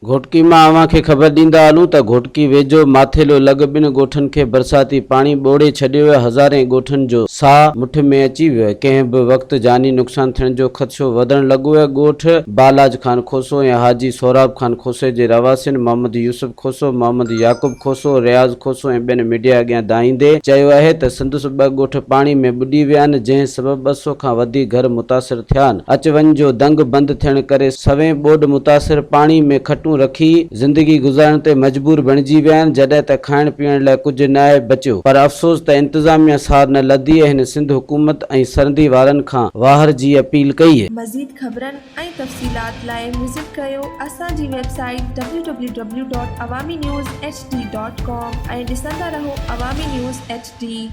گهوٽڪي مان اوهان کي خبر ڏيندا هلون ته گهوٽڪي ويجهو ماٿيلو لڳ ٻن ڳوٺن کي برساتي پاڻي ٻوڙي ڇڏيو آهي، هزارين ڳوٺن جو ساهه مٺ ۾ اچي ويو آهي، ڪنهن به وقت جاني نقصان ٿيڻ جو خدشو وڌڻ لڳو آهي، ڳوٺ بالاج خان کوسو ۽ حاجي سهراب خان کوسي جي رهواسين محمد يوسف کوسو، محمد يعقوب کوسو، رياض کوسو ۽ ٻين ميڊيا اڳيان دانهيندي چيو آهي ته سندس ٻه ڳوٺ پاڻي ۾ ٻڏي ويا آهن، جنهن سبب 200 کان وڌيڪ گهر متاثر ٿيا آهن. اچ وڃ جو دنگ بند ٿيڻ ڪري سوين ٻوڏ متاثر پاڻي ۾ کٽون رکي زندگي گذارڻ تي مجبور بڻجي ويا آهن جڏهن ته کائڻ پيئڻ لاء ڪجهه ناهي بچيو پر افسوس ته انتظاميا سار نه لڌي ۽ هن سنڌ حڪومت ۽ سرندي وارن کان واهر جي اپيل ڪئي. مزيد خبرن ۽ تفصيلات لاء وزٽ ڪريو اسان جي website W W W dot Awami news H D dot com ۽ ڏسندا رهو عوامي نيوز ايڇ ڊي.